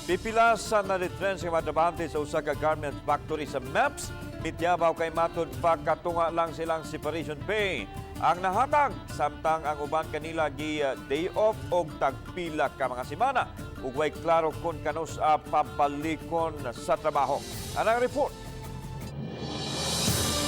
Pipila sa na-retrench nga mga trabahante sa usa ka garment factory sa MEPS, mityabaw kay matud pa katunga lang silang separation pay ang nahatag, samtang ang uban kanila gi day off og tagpila ka mga semana ug way klaro kung kanus-a pabalikon sa trabaho. Anang report.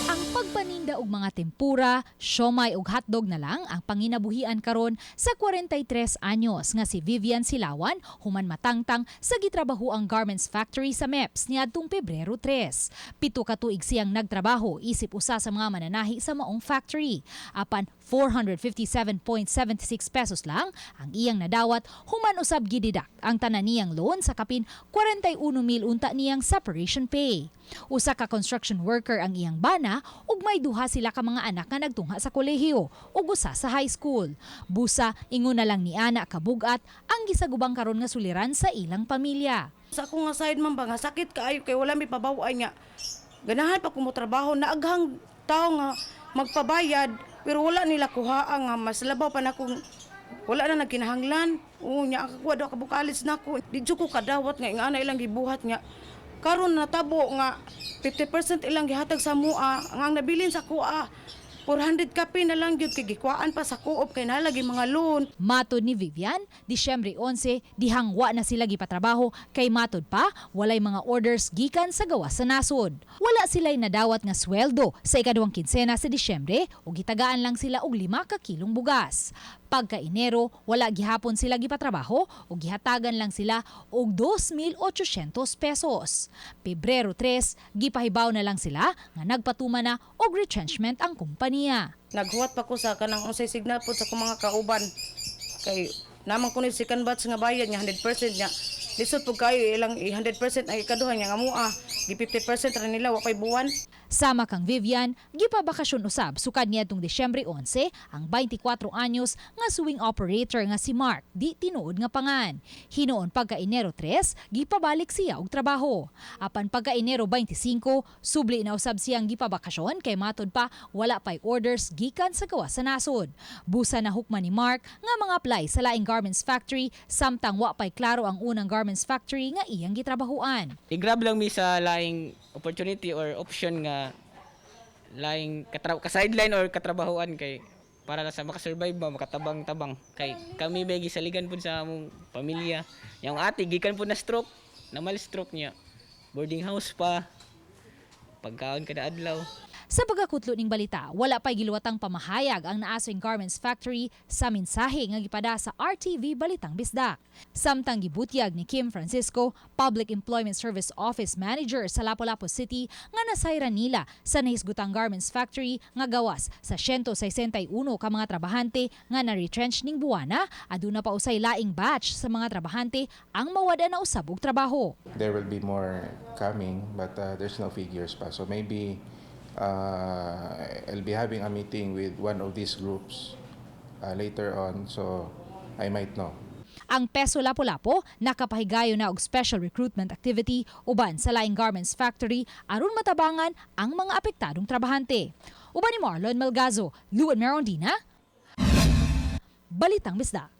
Ang pagpaninda og mga tempura, siomay ug hotdog na lang ang panginabuhian karon sa 43 anyos nga si Vivian Silawan human matangtang sa gitrabahoang garments factory sa MEPS niadtong Pebrero 3. 7 ka tuig siyang nagtrabaho isip usa sa mga mananahi sa maong factory. Apan 457.76 pesos lang ang iyang nadawat human usab gi-deduct ang tanan niyang loan sa kapin 41 mil unta niyang separation pay. Usa ka construction worker ang iyang bana ug may duha sila ka mga anak nga nagtungha sa kolehiyo ug usa sa high school. Busa ingon na lang ni ana kabugat ang gisagubang karon nga suliran sa ilang pamilya. Sa ako nga side, man ba nga sakit kaayo kay wala may pabaw-ay nga. Ganahan pa ko mo trabaho, naaghang tao nga magpabayad pero wala nila kuhaa nga mas labaw pa na kung wala na nagkinahanglan. Oo nya ako daw kabukalis na ko. Di jud ko kadawat nga ingana ilang gibuhat nga karon natabo nga 50% ilang gihatag sa mua ang nabilin sa kuha 400 kape na lang gyud kay gikuhaan pa sa co-op kay nalagi mga loan. Matod ni Vivian, Disyembre 11, dihang wa na sila gipatrabaho kay matod pa walay mga orders gikan sa gawas sa nasod. Wala sila'y nadawat nga sweldo sa ikaduhang kinsena sa Disyembre ug gitagaan lang sila og 5 ka kilong bugas. Pagka Enero, wala gihapon sila gipatrabaho ug gihatagan lang sila og 2,800 pesos. Pebrero 3, gipahibaw na lang sila nga nagpatuman na og retrenchment ang kumpanya. Naghuwat pa ko sa kanang unsay signal po sa akong mga kauban kay naman ko ni second batch nga bayad nga 100% nga lisod pud kayo ilang i 100% ang ikaduha nga mua gi 50% ra nila wa pay buwan. Sama kang Vivian, gipabakasyon usab sukad niadtong Disyembre 11 ang 24 anyos nga sewing operator nga si Mark, di tinuod nga pangan. Hinuon pagka Enero 3, gipabalik siya og trabaho. Apan pagka Enero 25, subli na usab siyang gipabakasyon kay matod pa wala pay orders gikan sa gawas sa nasod. Busa na hukman ni Mark nga mga apply sa laing garments factory samtang wa pay klaro ang unang garments factory nga iyang gitrabahuan. I-grab lang mi sa laing opportunity or option nga laing ka-sideline or katrabahoan kay para lang sa makasurvive ba, makatabang-tabang kay kami ba gisaligan pud sa among pamilya. Yung ate gikan pud na stroke, na mal stroke niya, boarding house pa, pagkaon kada adlaw. Sa pagkakutlo ning balita, wala pa'y giluwatang pamahayag ang Naaswing Garments Factory sa mensahe nga gipada sa RTV Balitang Bisdak. Samtang gibutyag ni Kim Francisco, Public Employment Service Office Manager sa Lapu-Lapu City, nga nasayran nila sa nahisgutang garments factory nga gawas sa 161 ka mga trabahante nga na-retrench ning buwana, aduna pa usay laing batch sa mga trabahante ang mawad-an na usab og trabaho. There will be more coming, but there's no figures pa. So maybe I'll be having a meeting with one of these groups later on, so I might know. Ang Peso Lapu-Lapu nakapahigayon na og special recruitment activity uban sa laing garments factory aron matabangan ang mga apektadong trabahante. Uban ni Marlon Melgazo, Luan Merondina, Balitang Bisdak.